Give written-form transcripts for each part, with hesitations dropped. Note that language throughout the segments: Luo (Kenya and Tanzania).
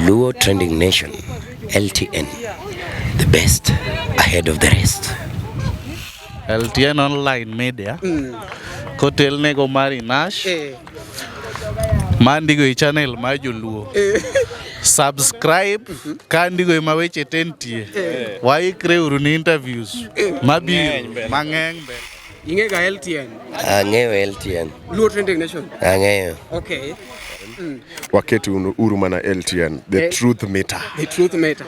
Luo Trending Nation, LTN, the best ahead of the rest. LTN Online Media kotelnego Mari Nash ma ndiko e channel mar Joluo. Subscribe ka ndiko e ma weche te nitie. Waikre uru ni interviews mabiro mang'eny mbele. Ing'e ga LTN? Ang'eyo LTN. Luo Trending Nation. Ang'eyo. Okay. Waket uru mana LTN, the truth meter. The truth matter.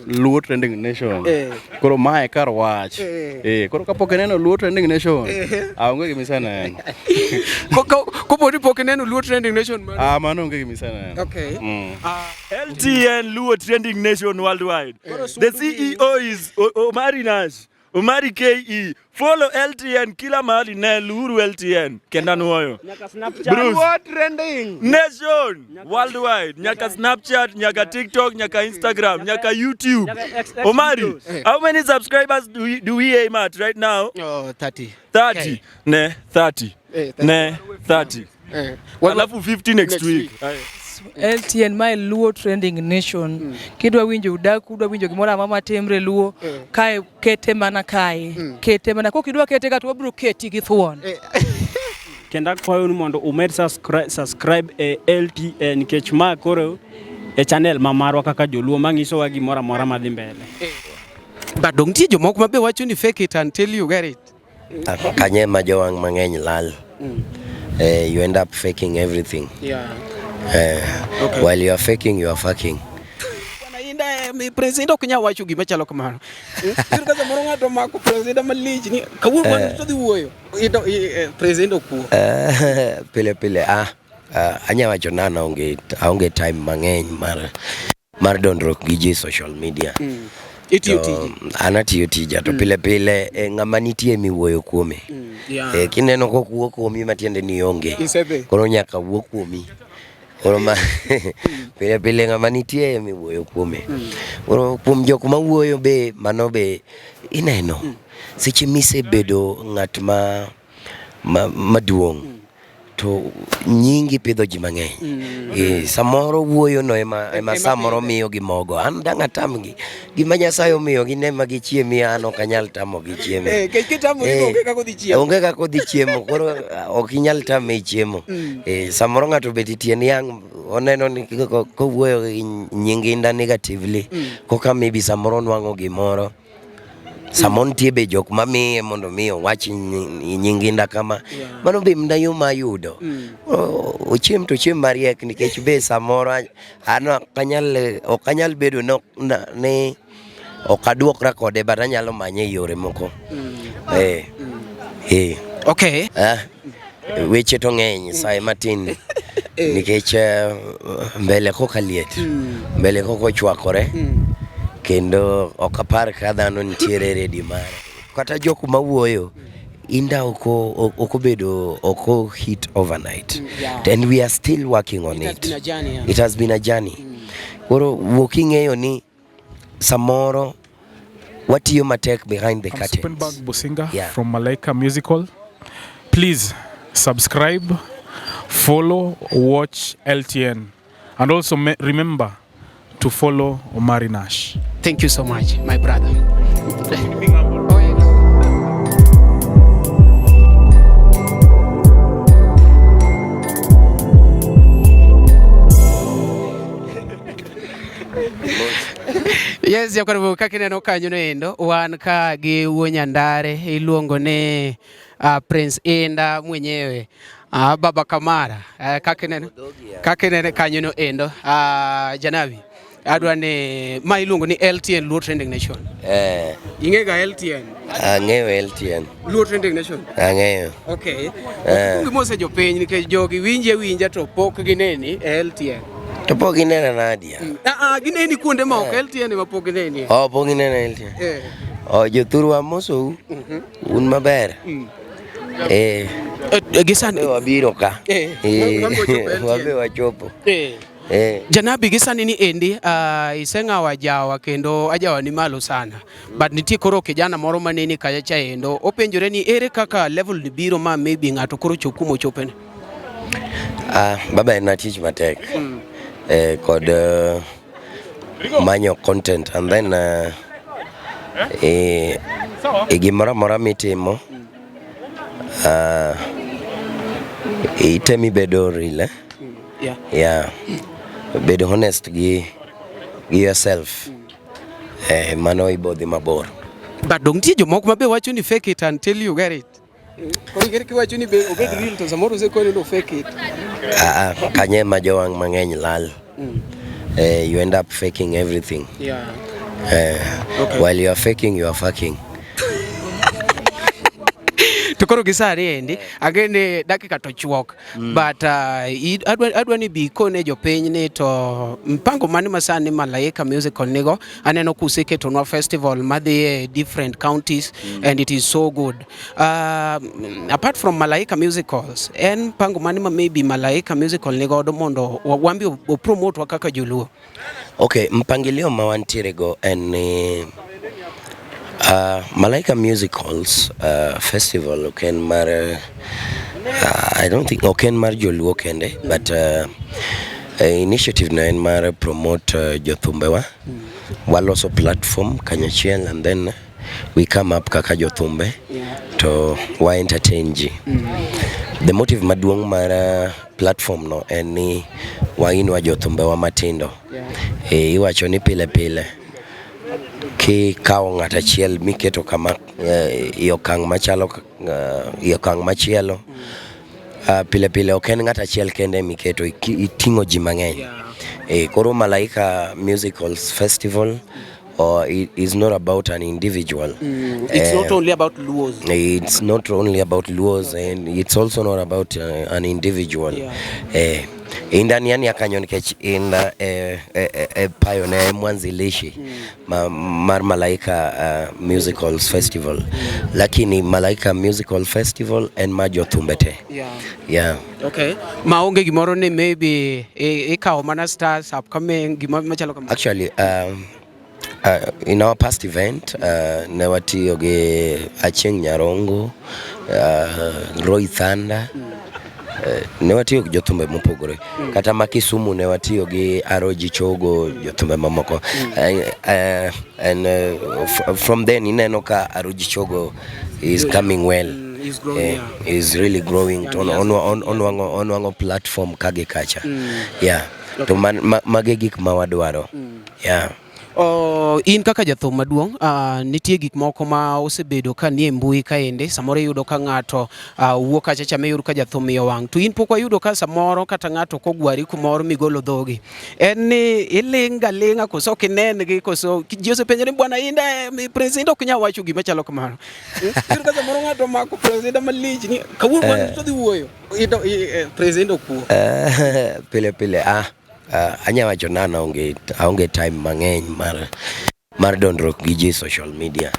Luo Trending Nation. Koro mae kar wach. Koro kapok ineno Luo Trending Nation, ah, onge gima iseneno. Kopo ni pok ineno Luo Trending Nation mano. Ah, mano onge gima iseneno. Okay. LTN Luo Trending Nation Worldwide. The CEO is Omari Nash. Omari KE. Follow LTN kila mahali ne Luuru LTN. Kenda nuoyo. Bruce. Luo Trending Nation Worldwide. Nyaka Snapchat, nyaka TikTok, nyaka Instagram, nyaka YouTube. Omari, how many subscribers do we aim at right now? Oh, 30. 30. Ne, 30. 30. Ne, 30. Alafu 50 next Next week. Week. LTN mae Luo Trending Nation. Kidwa winjo udaku, udwa winjo gimoro amora matimre Luo, kae kete mana kae. Kete mana kokidwa kete ka to wabiro keti gi thuon. Kendo akwayo ni mondo umed subscribe e LTN nikech ma koro e channel ma marwa kaka joluo manyisowa gimoro amora madhi mbele. But dong nitie jomoko ma be wacho ni fake it until you get it. Ah, kanye ma jowang' mang'eny lal. You end up faking everything. While you are faking, you are fucking. Bwana Inda, mi president ok nyal wacho gima chalo kamano. Iyudo ka samoro ng'ato omako president malich ni kawuono wan to dhi wuoyo. President ok wuo. Pile pile anya wacho na an aonge time mang'eny mar dondruok gi ji e social media. Itiyo To, tiji. An atiyo tija to pile pile ng'ama nitie miwuoyo kuome. Kineno kok wuo kuomi matiende ni ionge. Isedhi. Koro nyaka wuo kuomi. Koro ma pile pile ng'ama nitie miwuoyo kuome. Koro kuom jok mawuoyo be mano be ineno. Seche misebedo ng'at ma maduong' to nyingi pidho ji mang'eny. Samoro wuoyo no ema Ema samoro pidhe. miyo gi mogo. An dang' atamgi. Gima Nyasaye omiyogi ne ma gichiemi, an ok anyal tamogi chiemo. Kech kitamori to onge kaka odhi chiemo. Onge kaka odhi chiemo. Koro ok inyal tame chiemo. Samoro ng'ato obet e tie niang' oneno ni kowuoyo gi nying Inda negatively, koka maybe samoro onwang'o gimoro. Samoro nitie be jok mamiye mondo mi owach nying Inda kama. Mano be mna yo mayudo. Ochiem to ochiem mariek nikech be samoro an ok anyal bedo ni ok aduokra kode, but anyalo manye e yore moko. Ah, weche to ng'eny sae matin nikech mbele koka liet, mbele koka ochwakore kendo ok apar ka dhano nitiere ready mare kata jok mawuoyo. Inda ok obedo, ok o hit overnight and we are still working on It has it. been a journey, yeah. It has been a journey. Koro wuok ing'eyo ni samoro watiyo matek behind the I'm curtains. Suppenberg Businga Yeah. from Malaika Musical. Please subscribe, follow, watch LTN, and also remember to follow Omari Nash. Thank you so much, my brother. Being humble. Yes, jakwarbo, kaka ineno kanyo no endo, wan ka gi wuo Nyandare iluongo ni Prince Inda mwenyewe, Baba Kamara, kaka ineno kanyo no endo, Janabi adwa ni ma iluongo ni LTN, Luo Trending Nation. Ing'e ga LTN? Ang'eyo LTN. Luo Trending Nation. Ang'eyo. Okay. Gimose jopiny nikech jogi winje awinja to pok gineni e LTN. To pok ginena nadia? Ah, ah, gineni kuonde ma ok LTN ema pok gineni. Oh, pok ginena LTN. Oh, jothurwa, mosou. Un maber? Gi sani Be wabiro ka. Wabe wachopo LTN. Wabe wachopo. Janabi, gi sani ni endi iseng'awo ajawa kendo ajawa ni malo sana, but nitie koro kijana moro maneni kacha cha endo openjore ni ere kaka level ni biro ma maybe ng'ato koro chop kuma ochopeni. Ah, baba, en na tich matek kod Manyo content and then e gimoro amora mitimo itemi bedo real, eh? Yeah. Bedo honest gi yourself. Mano ibodhi mabor. But dong nitie jomoko ma be wacho ni fake it until you get it. Koro ingeri kiwacho ni be obed real to samoro osekoni ni fake it. Ah, ah, kanye ma jowang' mang'eny lal. You end up faking everything. While you are faking, you are fucking. To koro gi sani endi ang'e ni dakika to chuok but adwa ni bi ikone jopiny ni to mpango mane ma sani Malaika Musical nigo. Aneno kuseketonwa festival madhi e different counties and it is so good. Apart from Malaika Musicals, en mpango mane ma maybe Malaika Musical nigodo mondo wambi opromote wa kaka joluo? Okay, mpangilio ma wantiere go en ni Malaika Musicals Festival ok en mar I don't think ok en mar joluo kende, but initiative no en mar promote jothumbewa. Waloso platform kanyachiel and then we come up kaka jothumbe to wa entertain ji. The motive maduong' mar platform no en ni wainwa jothumbewa matindo. Iwacho ni pile pile kikawo ng'at achiel miketo kama e okang' machalo e okang' machielo, pile pile ok en ng'at achiel kende miketo, iting'o ji mang'eny. Koro Malaika Musicals Festival or it is not about an individual. It's not only about Luos. It's not only about Luos and it's also not about an individual. Inda ni yani akanyo nikech Inda e pioneer, mwanzilishi mar Malaika Musicals Festival. Lakini Malaika Musical Festival en mar jothumbe te. Yeah. Okay. Maonge gimoro ni maybe ikawo mana stars upcoming gima machalo kama. Actually, in our past event, ne watiyo gi Achieng' Nyarongo, Roy Thunder, ne watiyo gi jothumbe mopogore. Kata ma Kisumu ne watiyo gi Aroji Chogo, jothumbe mamoko. And from then ineno ka Aroji Chogo is coming well. He's growing, Is really growing. And he has- Onwang'o platform kagi kacha. Yeah. To mage gik ma wadwaro. Yeah. Oh, in kaka jathum maduong', nitie gik moko ma osebedo ka nie mbui kaende. Samoro iyudo ka ng'ato wuok kacha cha miyud ka jathum miyo wang' to in pok wayudo ka samoro kata ng'ato kogwari kumoro migolo dhogi. En ni iling' ga ling'a koso ok inen gi koso ji osepenjore ni bwana Inda, Prince Inda ok nyal wacho gima chalo kamano. Iyudo ka samoro ng'ato omako Prince Inda malich ni kawuono bwana to dhi wuoyo. Prince Inda ok wuo. Pile pile anya wacho na an aonge time mang'eny mar dondruok gi ji social media.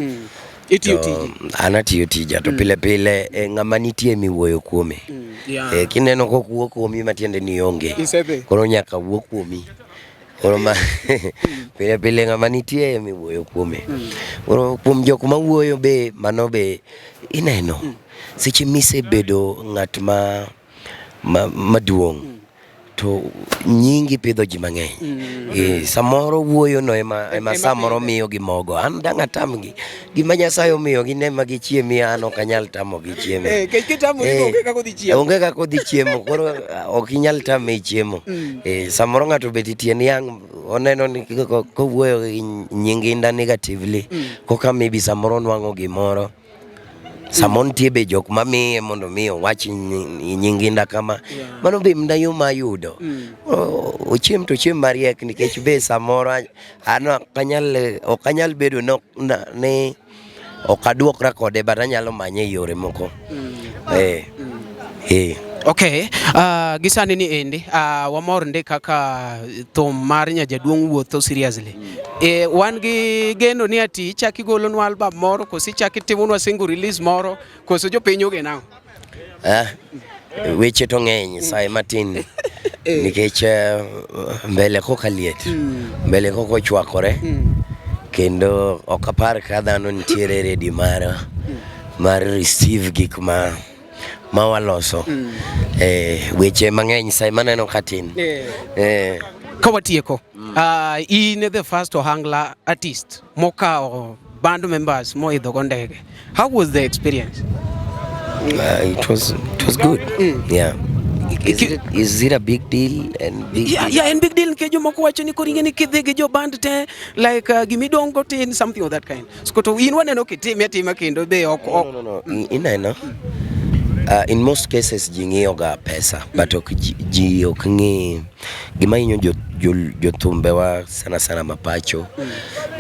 Itiyo To, tiji. An atiyo tija to pile pile ng'ama nitie miwuoyo kuome. Kineno kok wuo kuomi matiende ni ionge. Isedhi. Koro nyaka wuo kuomi. Koro ma pile pile ng'ama nitie miwuoyo kuome. Koro kuom jok mawuoyo be mano be ineno. Seche misebedo ng'at ma maduong' to nyingi pidho ji mang'eny. Samoro wuoyo no ema Ema samoro pidhe. miyo gi mogo. An dang' atamgi. Gima Nyasaye omiyo gin ema gichiemi, an ok anyal tamogi chiemo. Kech kitamori onge kaka odhi chiemo. Onge kaka odhi chiemo, koro ok inyal tame chiemo. Samoro ng'ato obet e tie niang' oneno ni kowuoyo gi nying Inda negatively, koka maybe samoro onwang'o gimoro. Samoro nitie be jok mamiye mondo mi owach nying Inda kama. Mano be mna yo mayudo. Ochiem to ochiem mariek nikech be samoro an ok anyal bedo ni ok aduokra kode, but anyalo manye e yore moko. Okay, gi sani ni endi wamor ndi kaka thum mar nyajaduong' wuotho seriously. Wan gi geno ni ati ichak igolonwa album moro koso ichak itimonwa single release moro koso jopiny ogeno ang'o? Ah, weche to ng'eny sae matin nikech mbele koka liet, mbele koka ochwakore kendo ok apar ka dhano nitiere ready mar receive gik ma waloso. Weche mang'eny sae maneno ka tin. Ka watieko, in the first Ohangla artist mokawo band members moidho go ndege. How was the experience? It was good. Yeah. Is it a big deal and big Yeah, deal? Yeah, en big deal nikech jomoko wacho ni koro ing'e ni kidhi gi jo band te like gimidong go tin, something of that kind. So to in waneno kitime atima kendo be ok No, no, no. Ineno. In most cases ji ng'iyo ga pesa, but ok ji ok ng'i gima hinyo jothumbewa sana sana mapacho.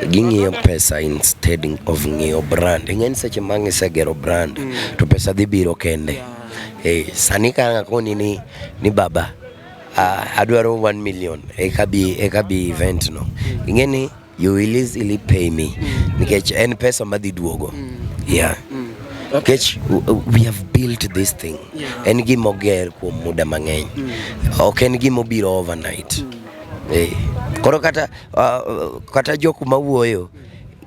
Ging'iyo pesa instead of ng'iyo brand. Ing'e ni seche ma isegero brand to pesa dhi biro kende. Eh, sani ka akoni ni baba adwaro 1 million eka bi event no, ing'e ni you will easily pay me nikech en pesa madhi duogo, yeah, nikech we have built this thing. En gima oger kuom muda mang'eny, ok en gima obiro overnight. Eh, koro kata jok mawuoyo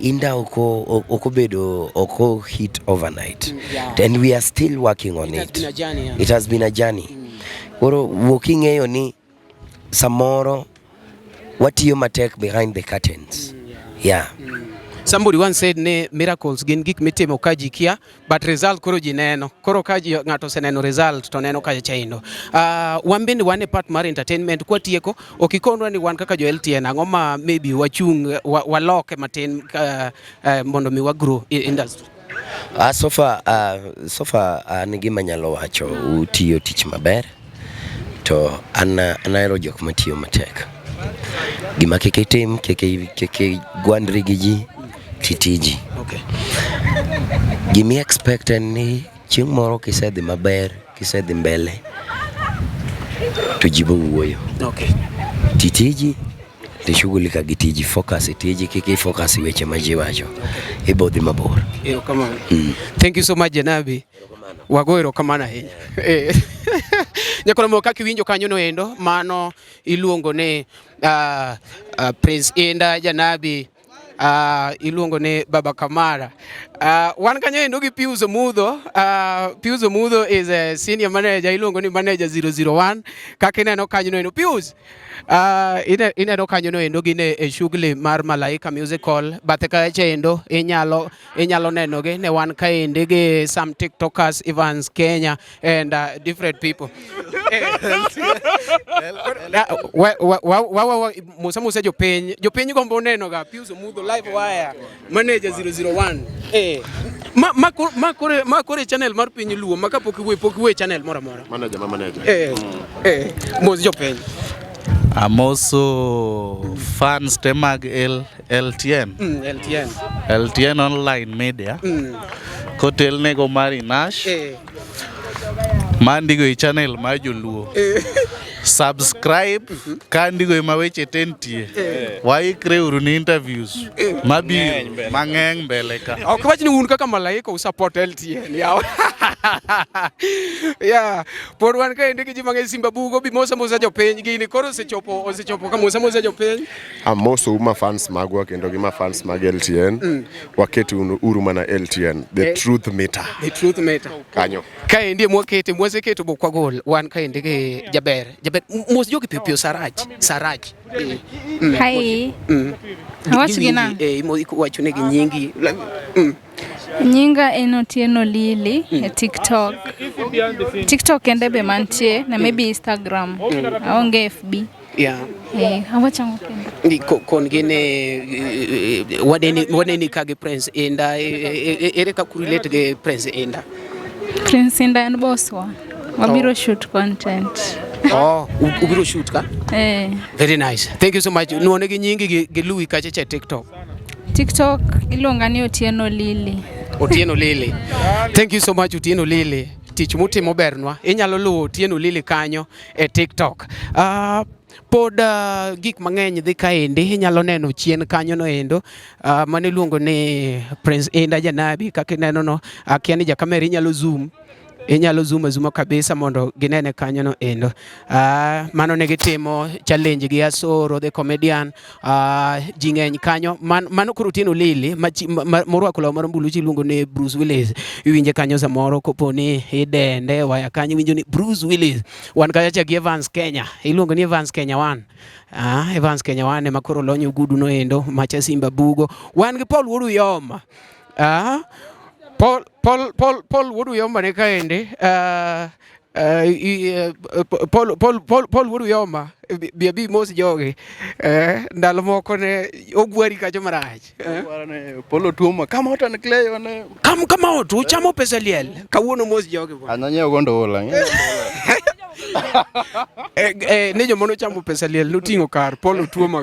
Indah ok obedo, ok o hit overnight and we are still working on It has it. been a journey, yeah. It has been a journey. Koro wuok ing'eyo ni samoro watiyo matek behind the curtains, yeah. Somebody once said ni miracles gin gik mitimo ka ji kia, but result koro ji neno. Koro ka ji ng'ato oseneno result to neno ka chaindo. Wan bende wan e part mar entertainment kwatieko, ok ikonwa ni wan kaka jo LTN ang'o ma maybe wachung' waloke matin mondo mi wa grow industry. So far an gima nyalo wacho, utiyo tich maber to an ahero jok matiyo matek. Gima kik itim, kik igwandri gi ji, titiji. Gimi expect en ni chieng' moro kisedhi maber, kisedhi mbele, to ji bo wuoyo. Titiji, tishughulika gi tiji, focus e tiji, kik i focus e weche ma ji wacho. Ibo dhi mabor. Erokamano. Thank you so much, Janabi. Wago erokamano ahinya. Eh. Nyakoromo kaka iwinjo kanyo no endo, mano iluongo ni Prince Indah Janabi, iluongo ni Baba Kamara. Wan kanyo endo gi Pius Omudho. Pius Omudho is a senior manager, iluongo ni manager 001. Kaka ineno kanyo no endo. Pius, ineno kanyo no endo gin e shughuli mar Malaika Musical. Bathe kacha endo inyalo nenogi ne wan kaendi gi some TikTokers, Evans Kenya and different people. Wa musa musa jopiny gombo neno ga Pius Omudho live wire manager 001, eh, ma kore channel mar piny Luo ma kapok iwuoyo pok iwuoyo channel moro amora. Manager ma manager. Eh, mos jopiny. Amoso fans te mag LTN. LTN. LTN Online Media. Kotelnego Mari Nash. Mandigo e channel mar Joluo. Subscribe ka ndigo ema weche te nitie. Waikre uru ni interviews mabiro mang'eny mbele ka. Ok wach ni un kaka Malaika usupport LTN yawa. Yeah, pod wan kaendi gi ji mang'eny. Simba Bugo bi mosa mosa jopiny gini koro osechopo ka mosa mosa jopiny. Amoso ma fans magwa kendo gi ma fans mag LTN. Waket uru mana LTN, the truth meter. The truth meter. Kanyo. Kaendi mwakete mwaseketo bok wagol wan kaendi gi jaber jaber. Mos jogi piyo piyo. Saraj, Saraj. Hi. Awach gi nang'o? Eh, iwachonegi nyingi. Nyinga en Otieno Lili e TikTok. TikTok kende be mantie na maybe Instagram. Aonge FB. Eh, awach ang'o kendo? Ni kon gin waneni ka gi Prince Indah, ere kaka urelate gi Prince Indah? Prince Indah en boss wa. Wabiro shoot content. Oh, ubiro shoot ka? Eh. Very nice. Thank you so much. Nuone gi nyingi gi Louis kacha cha TikTok. TikTok iluonga ni Otieno Lili. Otieno Lili. Thank you so much, Otieno Lili. Tich mutimo bernwa. Inyalo luwo Otieno Lili kanyo e TikTok. Pod gik mang'eny dhi kaendi, inyalo neno chien kanyo no endo mano iluongo ni Prince Indah Janabi kaka ineno no. Akia ni jakamera inyalo zoom. Inyalo zoom azuma kabisa mondo ginene kanyo no endo. Mano ne gitimo challenge gi Asoro the comedian. Ji ng'eny kanyo. Mano koro Otieno Lili morwako law marambulu chi iluongo ni Bruce Willis. Iwinje kanyo samoro kopo ni idende waya kanyo iwinjo ni Bruce Willis. Wan kacha cha gi Evans Kenya. Iluongo ni Evans Kenya 1. Evans Kenya 1 ema koro lonyo gudu no endo macha Simba Bugo. Wan gi Paul Wuod Uyoma. Paul Wuod Uyoma ne kaendi. Paul Wuod Uyoma bi abi mos jogi. Ndalo moko ne ogwari kacho marach. Paul Otuoma, come out and clear your name. Come out, uchamo pesa liel. Kawuono mos jogi bwana. Ananyiewo go ndula. Ne joma nochamo pesa liel noting'o kar Paul Otuoma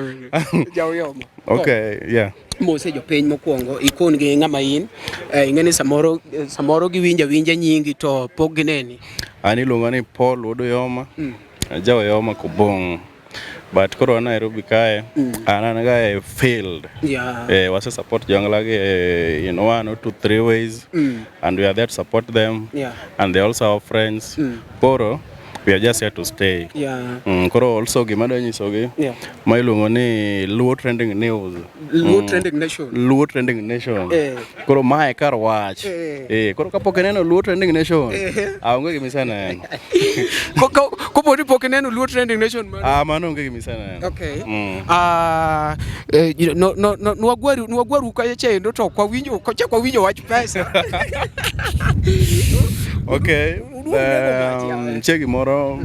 ja Uyoma. Okay, yeah. Mose jopiny mokwongo ikon gi ng'ama in, ing'e ni samoro giwinjo awinja nyingi to pok gineni. An iluonga ni Paul Wuod Uyoma, ja Uyoma Kobong'. But koro an Nairobi kae, an ga e field. Wase support jongla gi in 1 or 2 3 ways, and we are there to support them. And they also our friends. Koro we are just here to stay. Koro also gima adwa nyisogi, ma iluongo ni Luo Trending News. Luo Trending Nation. Luo Trending Nation. Koro mae kar wach. Koro kapok ineno Luo Trending Nation, aonge gima iseneno. Kopo ni pok ineno Luo Trending Nation mano? Mano onge gima iseneno. Okay. No, nwagwaru kacha chendo to ok wawinjo, kocha ok wawinjo wach pesa. Okay. Nitie gimoro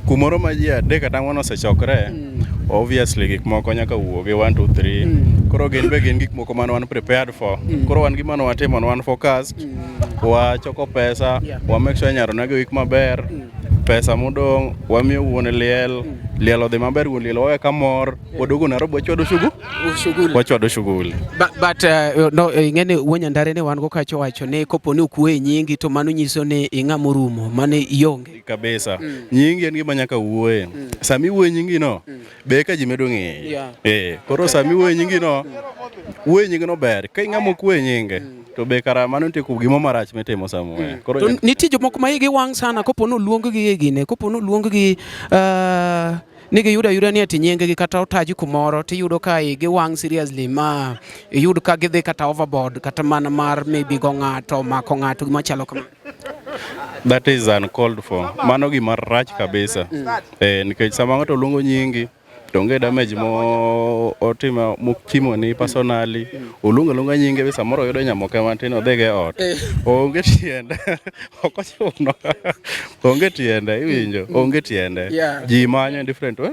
kumoro ma ji adek kata ang'wen osechokre, obviously gik moko nyaka wuogi 1 2 3. Koro gin be gin gik moko mane wan prepared for. Koro wan gima ne watimo ne wan focused, wachoko pesa, wa make sure nyaro negi wik maber, pesa modong' wamiyo wuon liel, liel odhi maber, wuon liel wawe kamor, waduogo Nairobi wachwado shughuli. Shughuli. Wachwado shughuli. But no, ing'e ni wuon Nyandare ne wan go kacha owacho ni kopo ni ok wuoye nyingi to mano nyiso ni ing'ama orumo, mano ionge. Kabisa. Nyingi en gima nyaka wuoye. Sama iwuoyo nyingi no, be eka ji medo ng'eyi. Koro sama iwuoyo nyingi no, wuoyo nyingi no ber. Ka ing'ama ok wuoye nyinge, to be kara mano nitie gimo marach mitimo somewhere. Koro To nitie jomoko ma igi wang' sana kopo ni oluong gi e gine, kopo ni oluong gi ni giyudo ayuda ni ati nying gi kata otaji kumoro tiyudo ka igi wang' seriously ma iyud ka gidhi kata overboard kata mana mar maybe go ng'ato, mako ng'ato, gima chalo kamano. That is uncalled for. Mano gima rach kabisa. Nikech sama ng'ato luongo nyingi to onge damage mo otimo motimo ni personally. Oluongo aluonga nyinge be samoro oyudo nyamoke matin odhi go e ot. Onge tiende. Ok ochuno. Onge tiende, iwinjo. Onge tiende. Ji manyo in different way,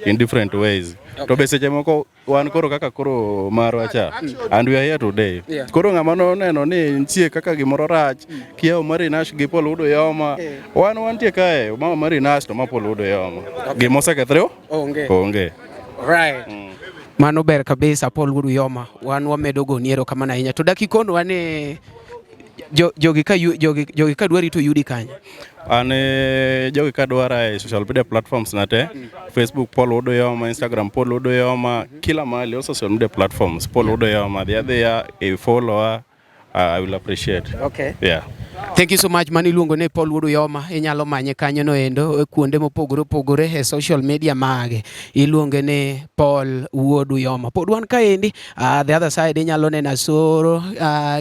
in different ways. To be seche moko wan koro kaka koro marwa cha, and we are here today. Koro ng'ama noneno ni nitie kaka gimoro rach, kia Omari Nash gi Paul Wuod Uyoma, wan wantie kae, ma Omari Nash to ma Paul Wuod Uyoma. Gima osekethre o? Onge. Onge. Right. Mano ber kabisa Paul Wuod Uyoma. Wan wamedo goni erokamano ahinya. To dakikonwa ni jogi ka dwari to yudi kanye? An jogi ka dwara e social media platforms na te, Facebook Paul Wuod Uyoma, Instagram Paul Wuod Uyoma, kila mahali, all social media platforms Paul Wuod Uyoma. Dhi adhiya, i follow I will appreciate. Okay. Yeah. Thank you so much. Mano iluongo ni Paul Wuod Uyoma. Inyalo manye kanyo no endo e kuonde mopogore opogore e social media mage. Iluonge ni Paul Wuod Uyoma. Pod wan kaendi, the other side inyalo neno Asoro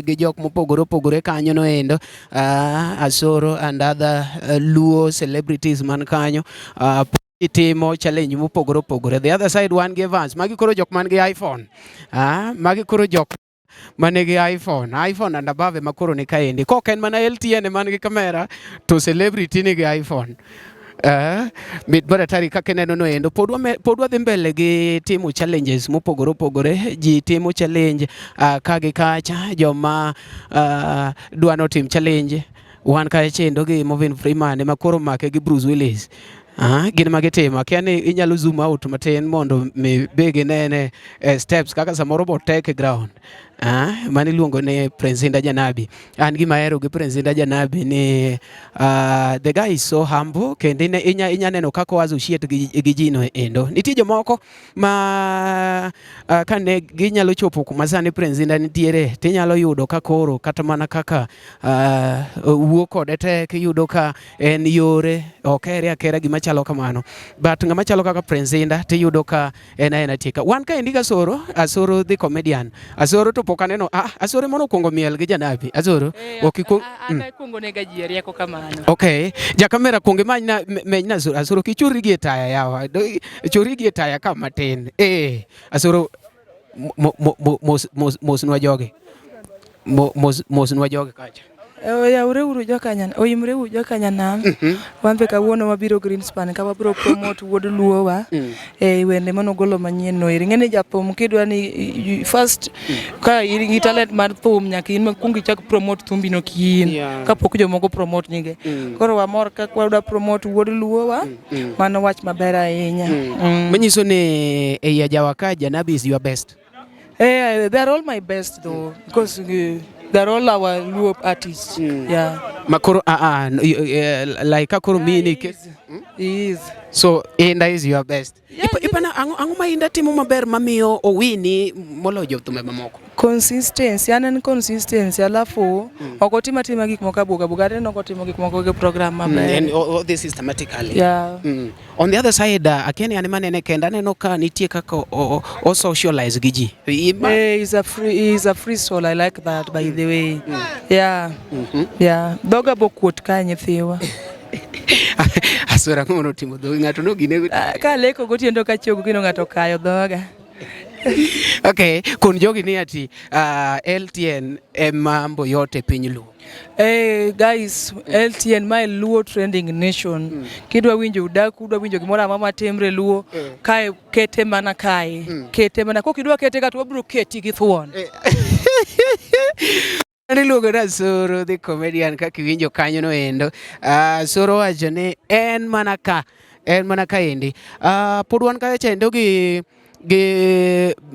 gi jok mopogore opogore kanyo no endo. Asoro and other Luo celebrities man kanyo. Itimo challenge mopogore opogore. The other side wan gi Evans. Magi koro jok man gi iPhone. Magi koro jok manigi iPhone, iPhone and above ema koro ni kaendi. Kok en mana LTN man gi kamera to celebrity nigi iPhone. Mit mar atari kaka ineno no endo. Pod wadhi mbele gi timo challenges mopogore opogore. Ji timo challenge ka gi kacha, joma dwa notim challenge. Wan kacha chendo gi Morgan Freeman ema koro make gi Bruce Willis. Gin ma gitimo. Akia ni inyalo zoom out matin mondo mi be ginene steps kaka samoro bo tek e ground. Ah, mano iluongo ni Prince Indah Janabi. An gima ahero gi Prince Indah Janabi ni the guy is so humble kendo inya, inya neno kaka o associate gi, gi ji no endo. Nitie jomoko ma kane ginyalo chopo kuma sani Prince Indah nitiere tinyalo yudo ka koro kata mana kaka wuo kode tek iyudo ka en yore ok here akera gima chalo kamano. But ng'ama chalo kaka Prince Indah tiyudo ka en aena tieka. Wan kaendi gi Asoro, Asoro the comedian. Asoro to pok aneno, ah, Asoro mono okuongo miel gi Janabi. Asoro, ok ikuong... An akwongo nega ji e rieko kamano. Okay, jakamera kuong imanyna menyna Asoro. Asoro kichuri gi e taya yawa. Churi gi e taya ka matin. Eh, Asoro mosnwa jogi. Mosnwa jogi kacha. Oyawre uru jokanya, oimre uru jokanya nam. Wan be kawuono wabiro Greenspan ka wabiro promote wuod Luowa e wende manogolo manyien no eri. Ing'eni jathum kidwa ni first ka in gi talent mar thum nyaka in makuong ichak promote thumbi no kiin kapok jomoko promote nige. Koro wamor ka wadwa promote wuod Luowa, mano wach maber ahinya. Manyiso ni ei ajawa ka Janabi is your best. They are all my best though, because they are all our Luo artists. Yeah. Makoro like akoro mini ke He is. So Indah is your best. Ipana ang'o ma Indah timo maber mamiyo owini moloyo jothumbe mamoko? Consistency, an en consistency, alafu ok otim atima gik moko abuga buga, aneno kotimo gik moko gi program maber. And all this systematically. Yeah. On the other side, akia ni an ema anene kenda, aneno ka nitie kaka o socialize gi ji. He's a free soul. I like that, by the way. Yeah. Yeah. Dhoga bokuot ka nyithiwa. Aswera ang'o manotimo dhogi ng'ato nogine. Ka leko gotieno kachiew gokinyi ng'ato okayo dhoga. Okay, kun jogi ni ati LTN e mambo yote piny Luo. Hey guys, LTN mae Luo Trending Nation. Kidwa winjo udaku, udwa winjo gimoro amora matimre Luo, kae kete mana kae. Kete mana, kok idwa kete ka to wabiro keti gi thuon. Iluongo ni Asoro the comedian kaka iwinjo kanyo no endo. Asoro wacho ni en mana ka, en mana ka endi. Pod wan kacha endo gi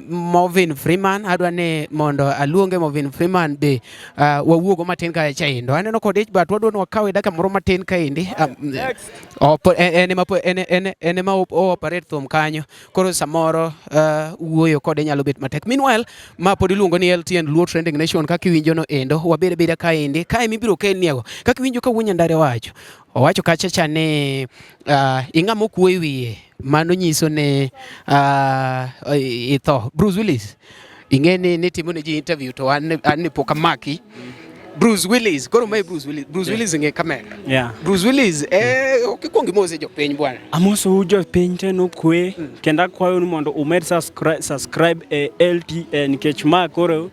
Movin Freeman, adwa ni mondo aluonge Movin Freeman be wawuogo matin kacha endo. Aneno kodich but wadwa ni wakawe dakika moro matin kaendi. En ema o operate thum kanyo. Koro samoro wuoyo kode nyalo bet matek. Meanwhile, ma pod iluongo ni LTN Luo Trending Nation kaka iwinjo no endo, wabed abeda kaendi. Kae mibiro kelniego. Kaka iwinjo ka wuon Nyandare wacho. Owacho kacha cha ni ing'ama okuo e wiye. Mano nyiso ni itho. Bruce Willis, ing'e ni nitimo ne ji interview to an ni pok amaki. Bruce Willis, koro mae Bruce Willis. Bruce Willis ng'e kamera. Yeah. Bruce Willis, ok ikuong imose jopiny bwana. Amosou jopiny te nokwe kendo akwayo ni mondo umed subscribe e LTN nikech ma koro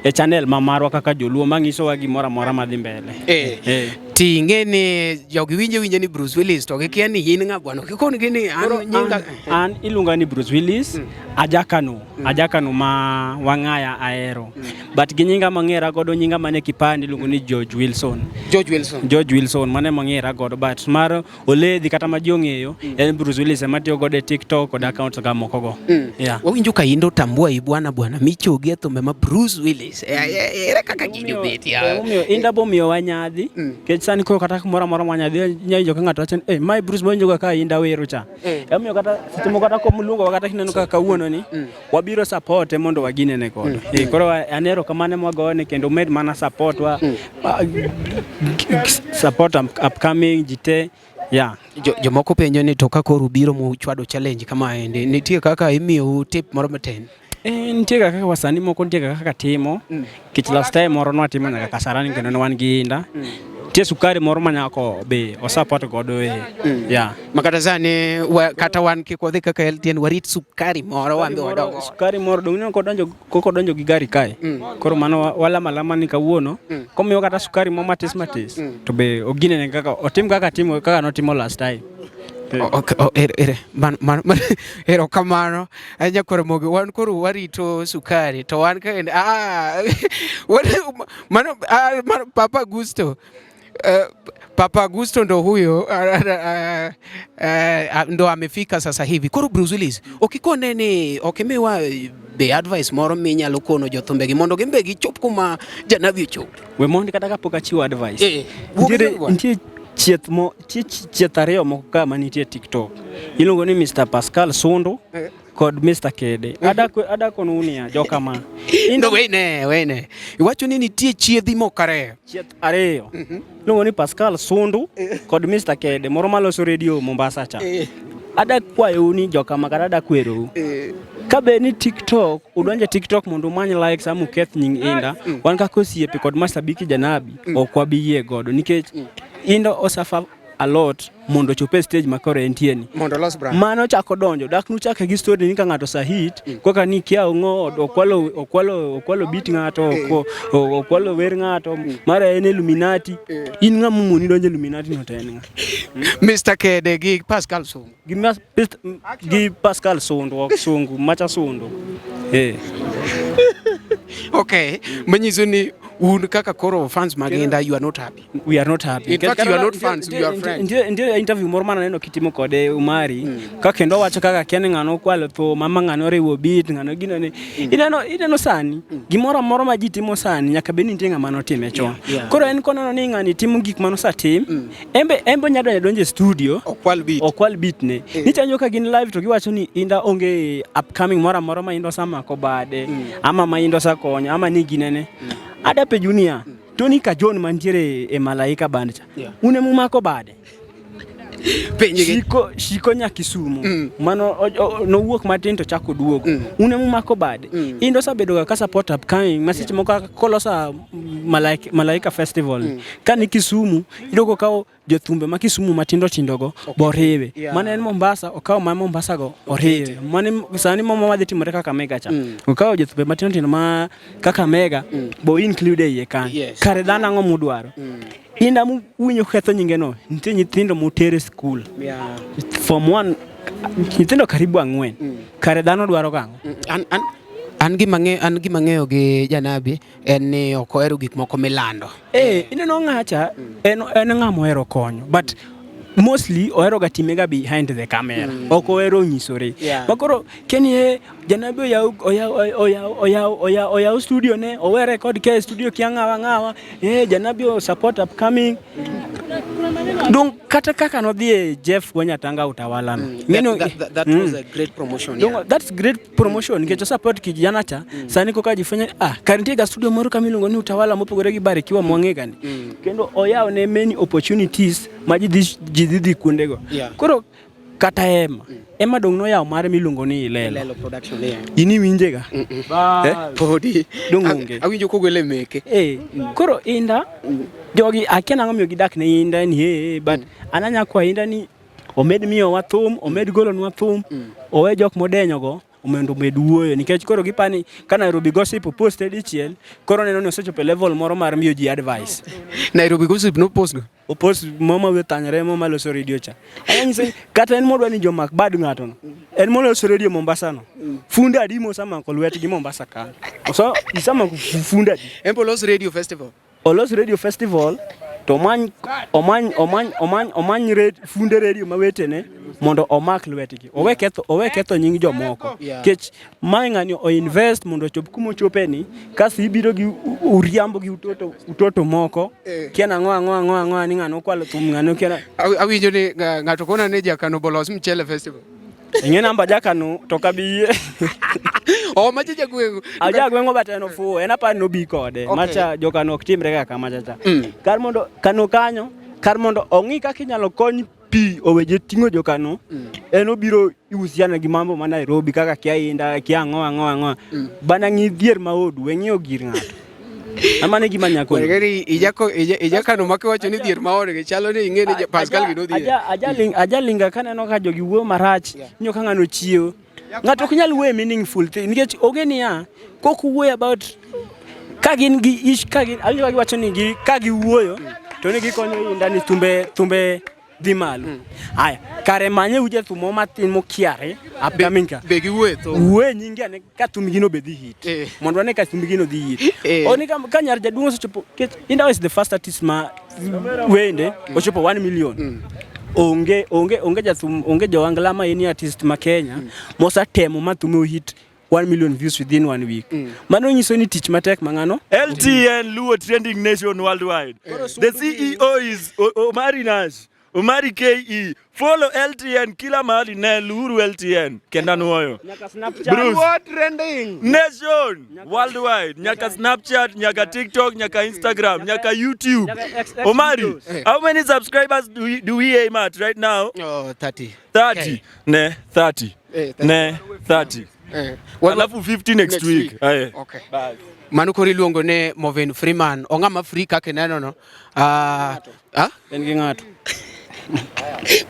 e channel ma marwa kaka joluo manyisowa gimoro amora madhi mbele. Ti ing'e ni jogi winjo winjo ni Bruce Willis to gikia ni in ng'a bwana. Kikon gi ni an nyinga An iluonga ni Bruce Willis, ajakano, ajakano ma wang'aya ahero. But gi nyinga mang'era godo nyinga mane kipande iluongo ni George Wilson. George Wilson. George Wilson mane mang'era godo but mar Oledhi kata ma ji ong'eyo en Bruce Willis ema tiyo godo e TikTok kod accounts ga moko go. Yeah. Wawinjo ka indo tambua i bwana bwana michogi e thumbe ma Bruce Willis. Ere kaka gini obet ya. Omiyo Indah bomiyowa nyadhi nikech sani koro kata kumoro amora ma nyadhi inya winjo ka ng'ato wacho ni eh mae Bruce mawinjo ka Indah wero cha. Emomiyo kata seche moko kata komluongowa kata kineno kaka kawuono ni wabiro support mondo waginene godo. Koro an erokamano ema wagone kendo med mana support wa support upcoming ji te. Yeah. Jomoko penjo ni to ka koro ubiro muchwado challenge kamaendi, nitie kaka imiyou tip moro matin? Nitie kaka wasanii moko nitie kaka timo. Nikech last time moro nwatimo nyaka Kasarani kendo ne wan gi Indah. Nitie sukari moro ma nyako be o support godo e. Yeah. Makata sani kata wan kik wadhi kaka LTN warit sukari moro wan be wadogo. Sukari moro dong ineno koko donjo gi gari kae. Koro mano walama alama ni kawuono komiwa kata sukari moro matis matis to be oginene kaka otim kaka timo kaka notimo last time. Erokamano nyakwar Ramogi, wan koro warito sukari to wan kaendi mano Papa Gusto. Papa Augusto ndo huyo ndo amefika sasa hivi. Koro Bruce Willis, okikone ni okimiwa be advice moro minyalo kono jothumbegi mondo gin be gichop kuma Janabi ochopo. We mondi kata kapok achiwo advice. Wuo gi Nitiere jogi bwana. nitie chieth mo nitie chieth ariyo moko ka manitie TikTok. Iluongo ni Mr. Pascal Sundu kod Mr. Kede. Ada konu niya joka ma. No, wene, wene. Iwacho ni nitie chiedhi moko ariyo. Chieth ariyo. Iluongo ni Pascal Sundu kod Mr. Kede moro maloso radio Mombasa cha. Ada kwayou ni joka ma kata ada kwerou. Ka be ni TikTok, udonjo e TikTok mondo umany likes ama uketh nying Inda, wan kaka osiepe kod mashabiki Janabi ok wabi yie godo nikech Inda osuffer a lot mondo ochop e stage ma koro entie ni. Mondo olos brand. Mano chako donjo, dak nuchake gi story ni ka ng'ato sa hit, koka ni kia ong'o, okwalo okwalo okwalo beat ng'ato, okwalo wer ng'ato, mara en Illuminati. In ng'ama omoni donjo Illuminati no to en ng'a? Mr. Kede gi Pascal Sungu. Gi Pascal Sundu, ok Sungu, macha Sundu. Okay, manyiso ni un kaka koro fans mag Inda, you are not happy. We are not happy. In fact, you are not fans, you are friends. Nitie interview moro mananeno kitimo kode Umari, ka kendo owacho kaka kia ni ng'ano okwalo thum, ama ng'ano oriwo beat, ng'ano gino ni. Ineno sani, gimoro amora ma ji timo sani nyaka bed ni nitie ng'ama notime chon. Koro en koneno ni ng'ani timo gik manosetim, embe onyalo donjo adonja e studio, okwal beat. Okwal beat ne. Nichanjo ka gin live to giwacho ni Inda onge upcoming moro amora ma Inda osamako bade, ama ma Inda osekonyo, ama ni ginene. Ada penjo niya, Tony ka John mantiere e Malaika band cha. Un ema umako bade? Penjgi. Shiko nya Kisumu. Mano nowuok matin to chako duogo. Un ema umako bade? Inda osebedo ga ka support upcoming ma seche moko kolosa Malaika Festival. Ka ni Kisumu, iyudo kokawo jothumbe ma Kisumu matindo tindo go boriwe. Mane en Mombasa, okawo ma Mombasa go oriwe. Mane sani mama wadhi timore Kakamega cha. Okawo jothumbe matindo tindo ma Kakamega bo include e iye kanyo. Kare dhano ang'o mudwaro? Inda muwinjo ketho nyinge no, nitie nyithindo motere skul. Form 1 nyithindo karibu 4. Kare dhano dwaro gang'o? An gima ng'eyo gi Janabi en ni ok ohero gik moko milando. Ineno ng'acha en ng'ama ohero konyo, but mostly ohero ga time ga behind the camera. Ok ohero nyisore. Makoro kenie Janabi oyaw studio ne, owe record ke studio kia ng'awa ng'awa, Janabi o support upcoming. Dong kata kaka nodhi e Jeff Wanyatanga Utawala no. That was a great promotion. Dong, that's great promotion nikech o support kijana cha. Sani koka jifwenyo kar nitie ga studio moro kama iluongo ni Utawala mopogore gi Barikiwa mwang'e ga ni. Kendo oyawo ne many opportunities ma ji dhi dhi kuondego. Koro kata Emma. Emma dong noyawo mare miluongo ni Ilelo. Ilelo production, yeah. In iwinje ga? Podi. Dong onge. Awinjo kogole meke. Koro Inda, jogi akia nang'o miyo gidak ne Inda ni but an anya kwa Inda ni omed miyowa thum, omed golonwa thum, owe jok modenyo go mondo omed wuoyo nikech koro gipani ka Nairobi Gossip oposte dichiel koro neno ni osechopo e level moro mar miyo ji advice. Nairobi Gossip no post go. Opost mama we thanyore mama loso radio cha. Anya nyise kata en modwa ni jomak bad ng'ato no. En moloso radio Mombasa no. Funde adi mosamako lwetgi Mombasa kanyo. So isamako funde adi. En bo los radio festival. Olos radio festival to omany funde radio mawetene mondo omak lwetgi. Owe ketho nying jomoko. Kech mae ng'ani o invest mondo ochop kuma ochope ni, kasto ibiro gi uriambo gi utoto moko. Kia nang'o ang'o ang'o ang'o ni ng'ano okwalo thum ng'ano kia na- Awinjo ni ng'ato kona ni Jakano bolos mchele festival. Ing'e namba Jakano to kabi yie. Oh, macha jagweng'u. A jagweng'o but en ofuwo, en apani nobi kode. Macha Jokano ok timre kaka macha cha. Kar mondo kano kanyo, kar mondo ong'i kaka inyalo kony pi oweje ting'o Jokano, en obiro ihusiana gi mambo ma Nairobi kaka kia Inda, kia ang'o ang'o ang'o. Bana ng'i dhier ma odu, we ng'iyo gir ng'ato. Amano e gima nyako. Kweri ijakano ma kiwacho ni dhier ma odgi chalo ni ing'e ni Pascal gi nodhier. Ajalinga kaneno ka jogi wuoyo marach, inyo ka ng'ano chiewo. Ng'ato ok nyal wuoyo meaningful thing nikech onge niya, kok wuoyo about ka gin gi ish, ka gin, awinjo ka giwacho ni gi, ka giwuoyo to ni gikonyo Inda ni thumbe dhi malo. Aya, kare manye u jathum moro matin mokiare upcoming ka. Be giwuoye thum. Wuoye nyinge ane ka thumgino be dhi hit. Eh. Mondo wane ka thumgino dhi hit. Eh. Oni ka, ka nyar jaduong' osechopo, nikech Indah is the first artist ma wende ochopo 1 million. Onge onge onge jathum onge joangla ma en artist ma Kenya mosetemo ma thume ohit 1 million views within one week. Mano nyiso ni tich matek ma ng'ano LTN Luo Trending Nation Worldwide. The CEO is Omari Nash. Omari KE. Follow LTN kila mahali ne luuru LTN. Kenda nuoyo. Bruce. Luo trending. Nation worldwide. Nyaka Snapchat, nyaka TikTok, nyaka Instagram, nyaka YouTube. Omari, how many subscribers do we aim at right now? Oh, 30. 30. Ne, 30. Eh, 30. Ne, 30. Eh. Alafu 50 next, Next week. week. Aye. Okay. Mano koro iluongo ni Movin Freeman. Ong'ama free kaka ineno no. Ah, ah? En gi ng'ato.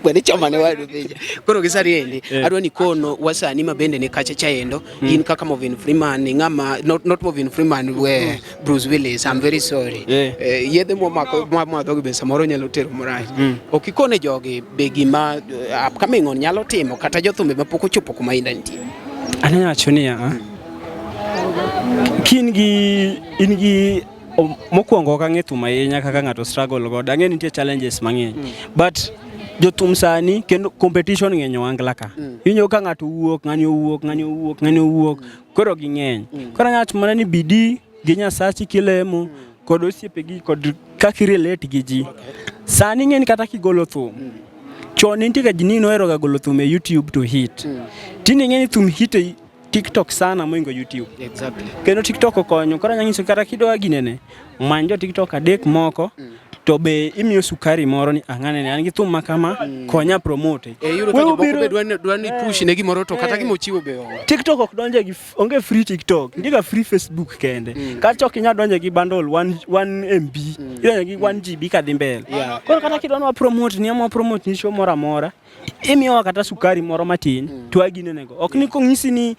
Bwene choma ne wadu picha. Koro gi sani endi, Eh. adwa ni kono wasani ma bende ni kacha chaendo, in kaka Movin Freeman, ni ng'ama not Movin Freeman we Bruce Willis, I'm very sorry. Eh. Eh, yedhe mwamako mwamadho gi be samoro nyalo tero marach. Ok ikone jogi be gima upcoming on nyalo timo kata jothumbe mapok ochopo kuma Indah nitie. Anyalo wacho niya, kin gi in gi mokwongo ok ang'e thum ahinya kaka ng'ato struggle godo. Ang'e ni nitie challenges mang'eny. But jothum sani kendo competition ng'eny e ohangla ka. Iwinjo ka ng'ato owuok, ng'ani owuok, ng'ani owuok, ng'ani owuok. Koro ging'eny. Koro anyalo wacho mana ni bidii gi Nyasachi kilemo kod osiepegi kod kaka i relate gi ji. Sani ing'e ni kata kigolo thum, chon ne nitie ga ji ni nohero ga golo thum e YouTube to hit. Tinde ing'e ni thum hit e TikTok sana mohingo YouTube. Exactly. Kendo TikTok okonyo. Koro anyalo nyiso kata kidwa ginene, many jo TikTok adek moko to be imiyo sukari moro ni ang'ane an gi thum ma kama konya promote. Eh, iyudo ka Wewe jomoko biro- be dwa ni push ne gimoro to kata gima ochiwo be onge. TikTok ok donje gi onge free TikTok, nitie ga free Facebook kende. Kacha ok inyal donje gi bundle 1 MB, idonje gi 1 GB kadhi mbele. Koro kata kidwa ni wa promote ni ama promote ni show moro amora, imiyowa kata sukari moro matin to waginenego. Ok ni kong'isi ni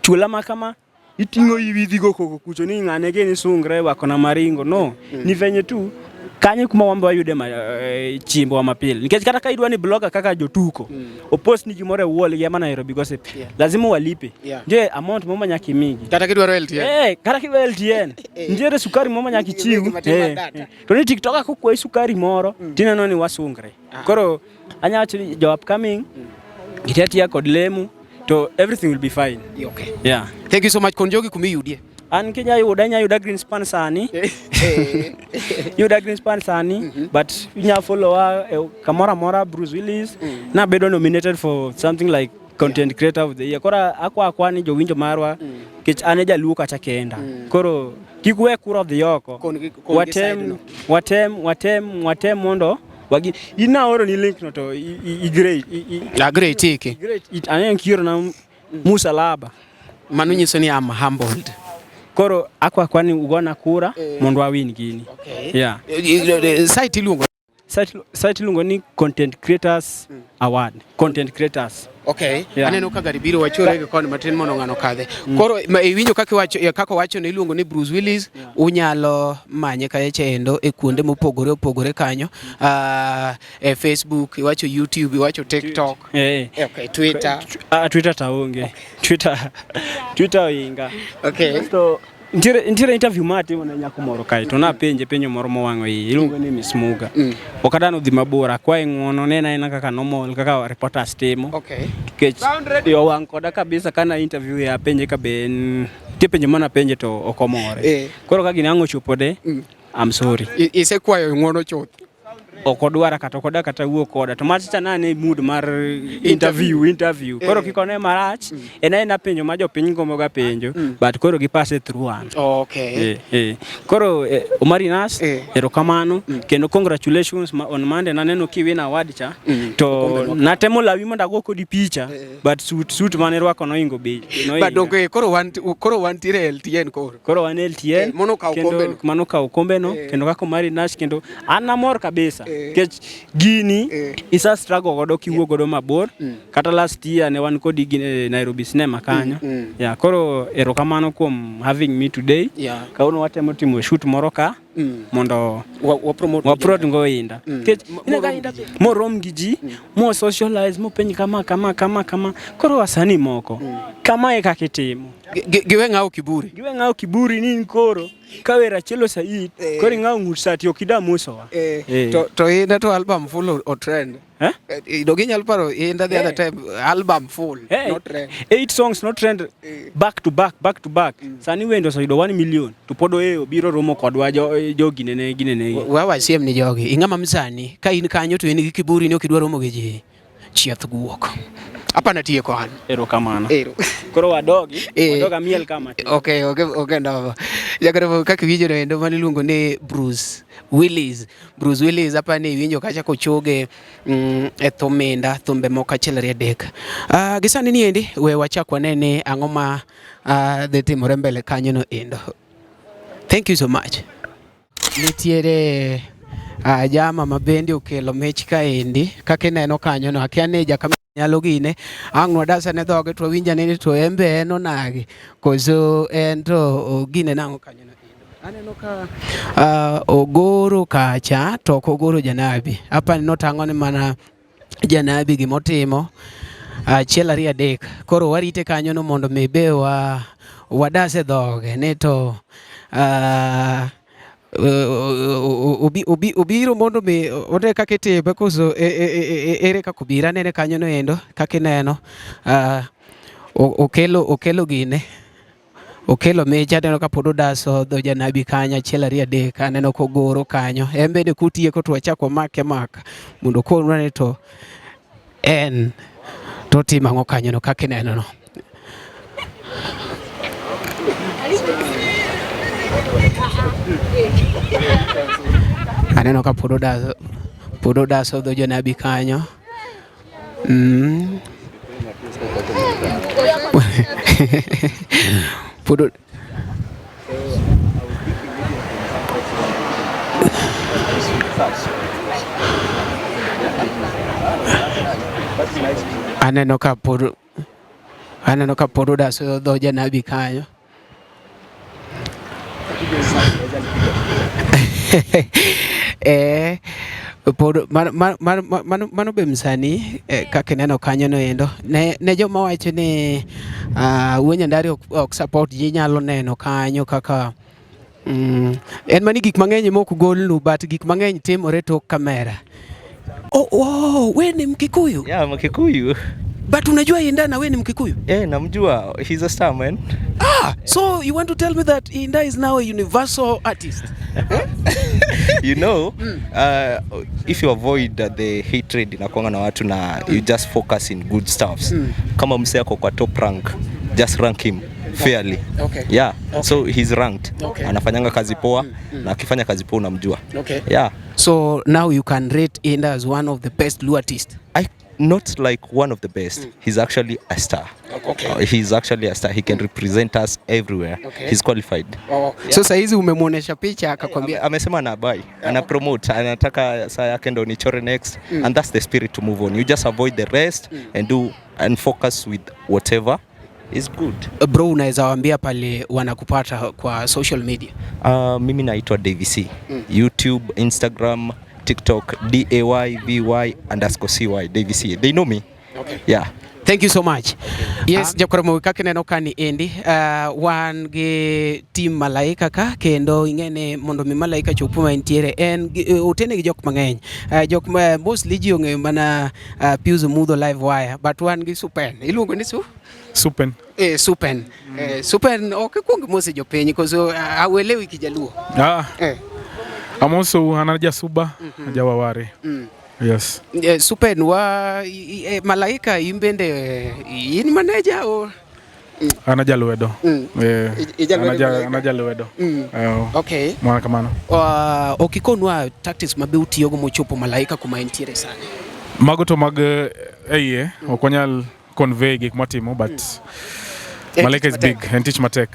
chula ma kama iting'o iwi idhigo koko kucho ni ng'ane gini sungre wako na maringo no. Ni venye tu kanyo kuma wan be wayude ma, chiembwa mapile nikech kata ka idwa ni blogger kaka jotuko opost ni gimoro e wall gi ama Nairobi Gossip lazima walipe nitie amount moro ma nyaka imigi Kata kidwaro LTN. Eh, kata kidwa LTN nitiere sukari moro ma nyaka ichiw matin mar Eh, data. eh. To ni TikTok kokwayi sukari moro tineno ni wasungre koro anyalo wacho ni jo upcoming giti atiya kod lemo to everything will be fine. Okay. Yeah. Thank you so much. Kon jogi kuma iyudie. An kinya yuda inya yuda Greenspan sani. Yuda Greenspan sani but inya follow wa e kamoro amora Bruce Willis. Nabedo nominated for something like content creator of the year. Koro akwa akwa ni jowinjo marwa nikech an e jaluo kacha kenda. Koro kik we kura odhi oko. Kon gi Watem side no. watem watem watem mondo wagi in naoro ni link no to i great i Agree tiki. great it aneno kioro na musalaba. Mano nyiso ni I'm humbled. Koro akwa akwa ni ugona kura mondo wawin gini. Okay. Yeah. Site iluongo. Site iluongo ni Content Creators Award. Content Creators. Okay. Yeah. Aneno ka gari biro wachore gi koni matin mondo ng'ano kadhe. Koro iwinjo kaka iwacho kaka owacho ni iluongo ni Bruce Willis, unyalo manye kacha endo e kuonde mopogore opogore kanyo. E Facebook, iwacho YouTube, iwacho TikTok. Eh. Okay, Twitter. Ah, Twitter taonge. Twitter oinga. Okay. So nitiere interview ma atimo ne nyako moro kae to napenje penjo moro mowang'o iye iluongo ni Miss Muga. Ok adwa nodhi mabor akwaye ng'uono ne en aena kaka normal kaka reporters timo. Okay. Nikech iye owang' koda kabisa kana interview e apenje ka be en nitie penjo mana penje to ok omore. Koro ka gini ang' ochopo de, I'm sorry. Isekwayo ng'uono chuth. Ok odwara kata ok odwa kata wuo koda to mach cha nane e mood mar interview koro kik one marach en aena penjo ma jopiny gombo ga penjo but koro gi pass it through an. Okay. Eh. Koro Omari Nas, erokamano kendo congratulations ma on Monday naneno kiwin award cha to natemo lawi mondo ago kodi picha but suit mane irwako noingo be noinga. But donge koro wantiere LTN koro. Koro wan LTN Eh, mano okawo kendo kombe no. mano okawo kombe no kendo kaka Omari Nash kendo an namor kabisa nikech gini isa struggle godo kiwuok godo mabor kata last year ne wan kodi gi Nairobi Cinema kanyo. Yeah, koro erokamano kuom having me today. Kawuono watemo timo shoot moro ka. Mondo wa promote go Inda. Nikech ineno ka Inda morom gi ji, mo socialize, mopenj kama kama kama kama. Koro wasanii moko kama e kaka itimo. Giwe ng'awo kiburi. Giwe ng'awo kiburi ni in koro ka wer achiel osehit, koro ing'awo ng'ut sati ok ida musowa. To Inda to album full o trend. Eh? Donge inyalo paro Inda the other time album full Hey, no trend. 8 songs no trend back to back back to back. Sani wende oseyudo 1 million to pod oeyo biro romo kodwa jo ginene ginene. We wasiem ni jogi, ing'ama msani, ka in kanyo to in gi kiburi ni ok idwa romo gi ji, chieth guok. Hapana tieko an. Erokamano. Ero. Koro wadogi, wadog amiel kama. Okay, ndava. Jakoro kaka iwinjo no endo mane iluongo ni Bruce Willis. Bruce Willis hapa ni iwinjo kacha kochoge e thum Inda, thumbe moko achiel ariyo adek. Gi sani ni endi we wachak wane ni ang'o ma dhi timore mbele kanyo no endo. Thank you so much. Nitiere jama ma bende okelo mich kaendi kaka ineno kanyo no akia ni jaka nyalo gine ang' nwadasa ne dhoge to wawinj ane ni to en be en onagi koso en to gine nang'o kanyo no endo. Aneno ka ogoro kacha to ok ogoro janabi apani notang'o ni mana janabi gimotimo achiel ariyo adek koro warite kanyo no mondo mi be wa wadase dhoge ni to obiro mondo mi one kaka itime koso ere kaka obiro anene kanyo no endo kaka ineno okelo gine okelo mich aneno ka pod odaso dho janabi kanyo achiel ariyo adek aneno kogoro kanyo en bende kotieko to wachak wamake maka mondo okonwa ni to en to otimo ang'o kanyo no kaka ineno no. Aneno ka pod odaso dho janabi kanyo. Pod aneno ka pod aneno ka pod odaso dho janabi kanyo. Pod mano be msanii kaka ineno kanyo no endo ne joma wacho ni Wuo Nyandari ok support ji nyalo neno kanyo kaka en mani gik mang'eny mok golnu but gik mang'eny timore tok kamera. Oh, we ni Mkikuyu? Yeah, Mkikuyu. But unajua Inda na we ni Mkikuyu? Yeah, namjua. He's a star man. So you want to tell me that Inda is now a universal artist? You know, if you avoid the hatred inakuanga na watu na you just focus in good stuffs. Kama msee ako kwa top rank, just rank him fairly. Okay. Yeah. Okay. So he's ranked. Okay. Anafanyanga kazi poa na akifanya kazi poa unamjua. Okay. Yeah. So now you can rate Inda as one of the best Luo artists. I not like one of the best. He's actually a star. Okay. He's actually a star. He can represent us everywhere. Okay. He's qualified. Oh. Yeah. So saizi umemuonesha picha akakwambia amesema ana buy, ana promote, anataka saa yake ndo nichore next and that's the spirit to move on. You just avoid the rest and do and focus with whatever is good. Bro, unaweza waambia pale wanakupata kwa social media? Mimi naitwa Davy C. YouTube, Instagram, TikTok, DAYVY_CY, Davy C. They know me. Okay. Yeah. Thank you so much. Yes, jakoro kaka ineno ka ni endi wan gi team Malaika ka kendo ing'e mondo mi Malaika chop kuma entiere en otene gi jok mang'eny. Jok ma mostly ji ong'eyo mana Pius Mudho Live Wire but wan gi Supen. Iluongo ni Su? Supen. Supen. Supen ok ikuong mose jopiny koso awelewi kijaluo. Amoso an jasuba jawaware. Yes. Supen wa Malaika in bende in manager o An ajalwedo. An ajalwedo. Okay. Mwana kamano. Ok ikonwa tactics mabe utiyogo mochopo Malaika kuma entiere sani. Mago to mag eiye ok wanyal convey gik mwatimo but Malaika is big and teach matek.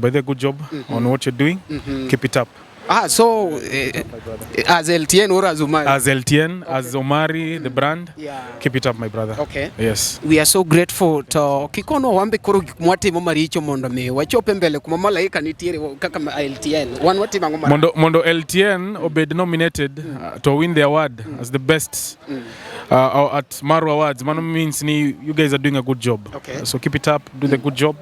By the good job on what you're doing. Keep it up. Ah, so as LTN or as Omari? As LTN, okay. As Omari, the brand. Yeah. Keep it up, my brother. Okay. Yes. We are so grateful to kikono wambe koro gik mwatimo maricho mondo mi wachop e mbele kuma malaika nitiere kaka LTN. Wan watimo ang'o marach? Mondo LTN obed nominated to win the award as the best at Maru Awards, mano means ni you guys are doing a good job. Okay. So keep it up, do the good job.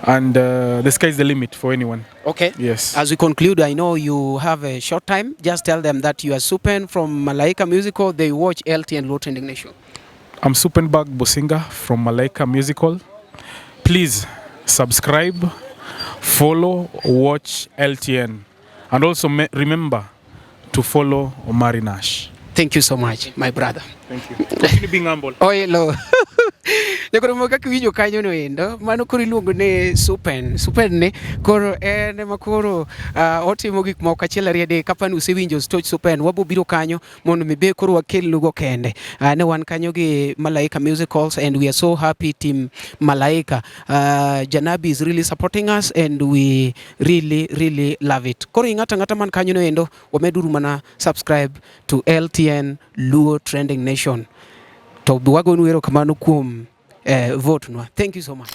And the sky is the limit for anyone. Okay. Yes. As we conclude, I know you have a short time. Just tell them that you are Supen from Malaika Musical. They watch LTN Luo Trending Nation. I'm Supenberg Bosinga from Malaika Musical. Please subscribe, follow, watch LTN. And also remember to follow Omari Nash. Thank you so much, my brother. Thank you. Continue being humble. Oilo. Nyakoro kaka iwinjo kanyo no endo, mano koro iluongo ni Supen. Supen ni koro en ema koro otimo gik moko achiel ariyo adek. Kapani usewinjo stoch Supen, wabo biro kanyo mondo mi be koro wakelnugo kende. Ne wan kanyo gi Malaika Musicals and we are so happy team Malaika. Janabi is really supporting us and we really really love it. Koro ing'ato ang'ata man kanyo no endo, wameduru mana subscribe to LTN Luo Trending Nation. To wagonu erokamano kuom vote nwa. Thank you so much.